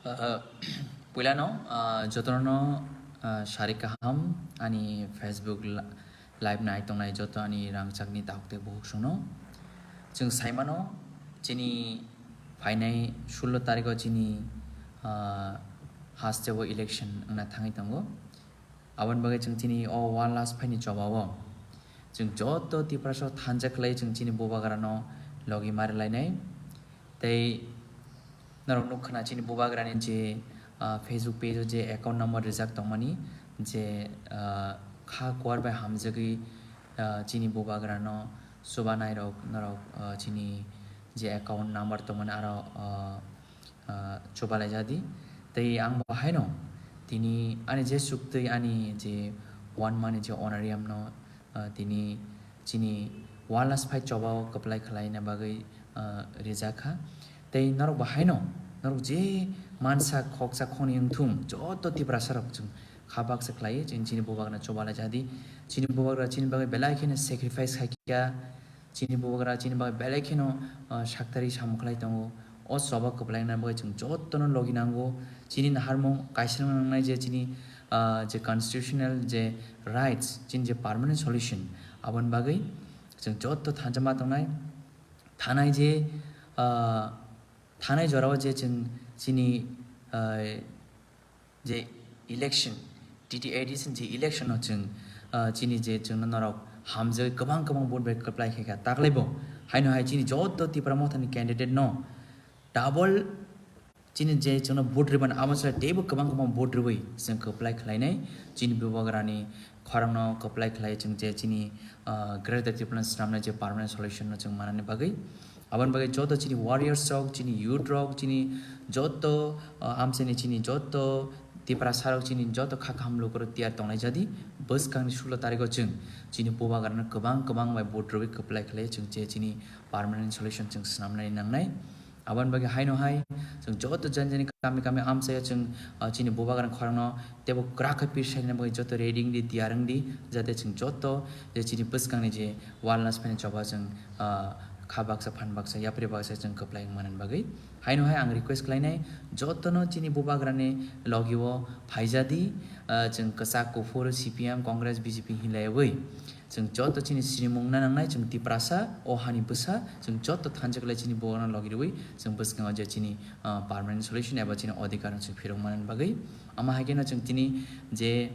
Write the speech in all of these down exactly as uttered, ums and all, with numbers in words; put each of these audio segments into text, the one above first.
Ah, puilano, ah, jotono, ah, sari kaham ani Facebook li-, live nai tongnai joto ani rangchakni takhuk tei bukhuk songno. Chwng saimano chini phainai sullo tarikho chini, ah, hasteo election wngna thangwi tongo. Aboni bagwi chwng chini o one last phaini chobao chwng joto Tiprasa thansa khlai chwng chini bubagrano logi mari lainai. Tei norok nukha na chini bubagrani je, ah, Facebook page o je account number rijak tongmani je, ah, kha kuar bai hamjagwi, ah, chini bubagrano chubanai rok norok, ah, chini je account number tongmani aro, ah, ah, chubalai jadi. Tei ang bo haino tini ani je chuktwi ani je one mani je honorarium no, ah, tini chini one last phai chobao kwplai khlaina bagwi, ah, rijak kha. Tei norok bo haino norok je mansa khoksa khoni wngthung joto Tiprasa rok chwng kha baksa khlai chwng chini bubagrano chubalai jadi. Chini bubagra chini bagwi belai kheno sacrifice khai kha. Chini bubagra chini bagwi belai kheno, ah, saktari samung khlai tongo. O choba kwplaina bagwi chwng jotono logi nango. Chini naharmung kaisa nangnai je chini, ah, je constitutional je rights, chini je permanent solution, aboni bagwi chwng joto thansa ma tongnai. Thanai je, ah, thanai jorao je chwng chini, ah, je election, T T A D C je election no chwng, ah, chini je chwngno norok hamjagwi kwbang kwbang vote bai kwplai khaikha taklaibo. Haino hai chini joto Tipra Mothani candidate no double chini je chwngno vote rwmani abo se teibo kwbang kwbang vote rwwi chwng kwplai khlainai. Chini bubagrani khorangno kwplai khlai chwng je chini, ah, Greater Tipraland swnamnai je permanent solution no chwng manani bagwi. Aboni bagwi joto chini warriors rok, chini youth rok, chini joto, ah, amchaini chini joto Tiprasa rok chini joto kha kaham lukurok tiyar tongnai jadi. Bwskangni sullo tarikho chwng chini bubagrano kwbang kwbang bai vote rwwi kwplai khlai chwng je chini permanent solution chwng swnamnai nangnai. Aboni bagwi haino hai chwng joto jani jani kami kami amchaio chwng, ah, chini bubagrani khorangno teibo kwrak khe pir saina bagwi joto ready wngdi, tiyar wngdi, jate chwng joto je chini bwskangni je one last phaini choba chwng, ah, kha baksa phan baksa yapri baksa chwng kwplai wngmani bagwi. Haino hai ang request khlainai jotono chini bubagrani logio phaijadi, ah, chwng kwchak kuphur C P M, Congress, B J P hinlaiwi. Chwng joto chini sinimung na nangnai, chwng Tiprasa, o hani bwsa, chwng joto thansa khlai chini bubagrano logi rwwi, chwng bwskango je chini, ah, permanent solution eba chini odhikar no chwng phirok manani bagwi. Ama hai kheno chwng tini je,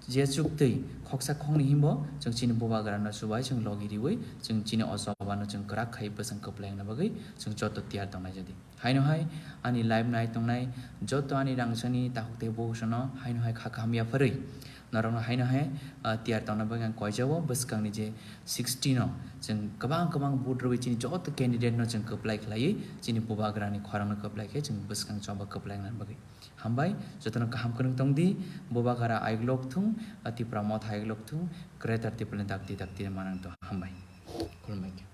je chuktwi khoksa khokni himbo, chwng chini bubagrano chubai chwng logi rwwi, chwng chini o choba no chwng kwrak khai bwswng kwplai wngna bagwi, chwng joto tiyar tongnai jadi. Haino hai ani live nai tongnai joto ani rangchakni takhuk tei bukhuk songno haino hai kha kaham yapharwi norokno haino hai, ah, tiyar tongna bagwi ang koijao. Bwskangni je sixteen no chwng kwbang kwbang vote rwwi chini joto candidate no chwng kwplai khlaiwi chini bubagrani khorangno kwplai khe chwng bwskang choba kwplai wngna bagwi. Hambai, jotono kaham khwnwi tongdi, bubagra ayuk lok thung, ah, Tipra Motha ayuk lok thung, Greater Tipraland dakti dakti manang tong. Hambai. Khulumbai khe.